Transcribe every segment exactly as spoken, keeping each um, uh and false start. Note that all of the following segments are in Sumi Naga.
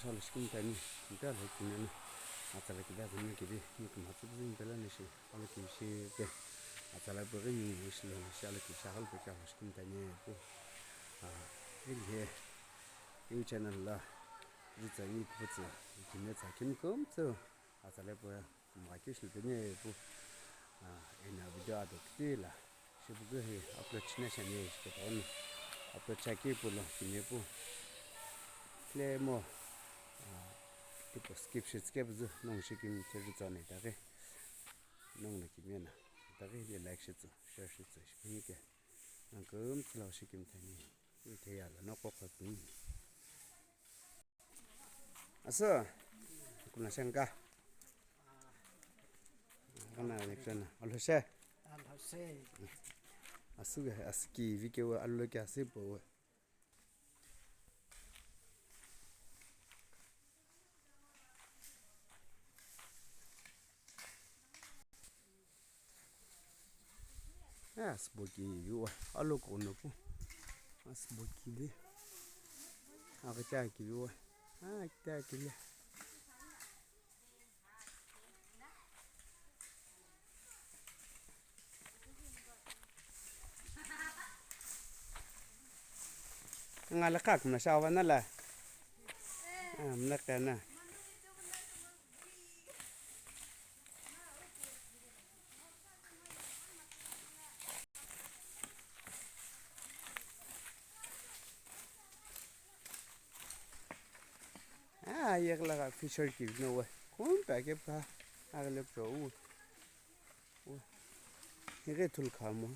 Sha lo shikimtani, mpe alhokimena, atsala kida zimna kidi, ni kumhatsu kuzini pela nishi, alo kimshi pe, atsala peghi ni nishi lo nishi, alo kimshi aghalo pe kya lo shikimtani pu. Ah, ilihe, iu channel la, zitsa ni putsu, jine tsa kim kumtsu, atsala pe, kumgha kishil pe ni pu. Ah, ina video ado kiti la. Shipuku hi upload shina shani shiketono upload shaki pulo kimiye pu. Claim mo, ah, tipo skip shi skip zu nong shi kimiye te ritsa na itaghi. Nong na kimiye na. Itaghi le like shitsu, share shitsu, shipinike. Nang kumtsu lo shi kimtani. Ite ya la no kokho tuni. Asu, kumla shanga. Kana election. Alhoshe. Alhoshe. Asu, asu ki vike we, allo ki asu po we. Eh, asübo kivi wa, alokughunopu. Asübo kivi. Aghi kivi wa. Ah, kivi. Ngale kak mla shawa na la. Ah, mla kana. Ah, yegla ka fisher ki no we. Kum pa ke pa. Agle pro u. Yege thul khamo.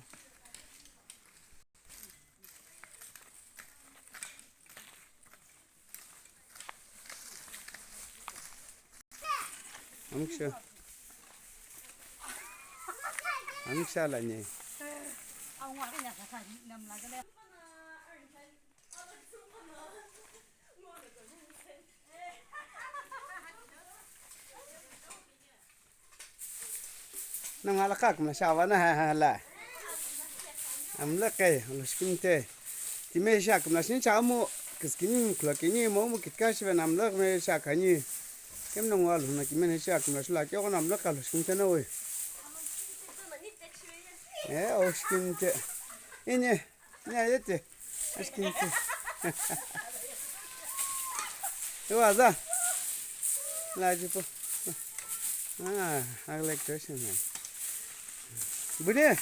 Amiksha. Amiksha la ni. Nang ala kak mla shawa na ha ha la. Amla kai, lo shikimte. Time sha kumla shin cha mo, kiskini mklo kini mo mo kitka shiva namla me sha kani. Kem nang wa lo na kime sha kumla shula ke ko namla ka lo shikimte na we. Eh, o shikimte. Ini. Nya yete. Ashkinti. Ewa za. La jipo. Ah, I like to see man. Bune.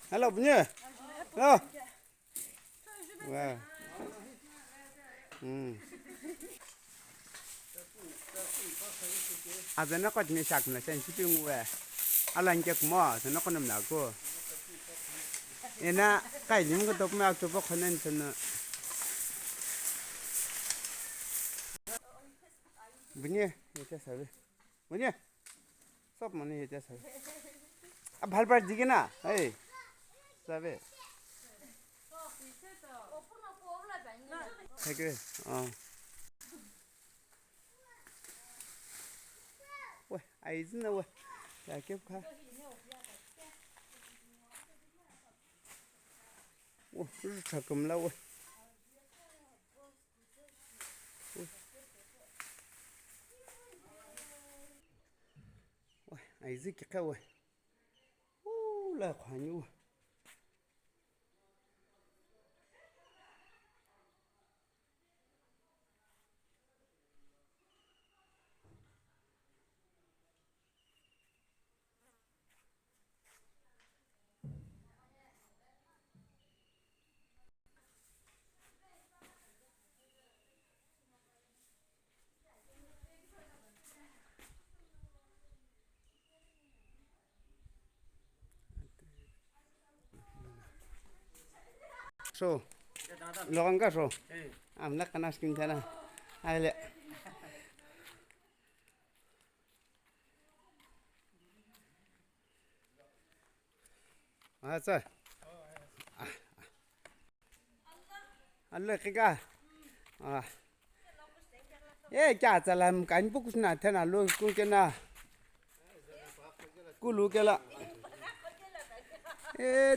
Hello, Bune. Hello. Wow. Mm. Azana kot ni shak na sen shipping we. Alan kek mo, azana kono mla ko. Ena kai lim ko tok me ak to pok khonen sen. Bunye, yete sabe. Bunye. Sob manu yete sabe. A bhal bhal dikhe na. Hey. Sabe. Theke. Ah. We, aizi na we. Ya ke kha. We, ru thakum la we. Wai, aizi kikhe wai. Uu, la khwani wai. So, logan ka so. Amla kana skin thana. Aile. Acha. Allo kika. Ah. Eh, kya tsalam kan pukus na thena lo ku kena. Kulu kela. Eh,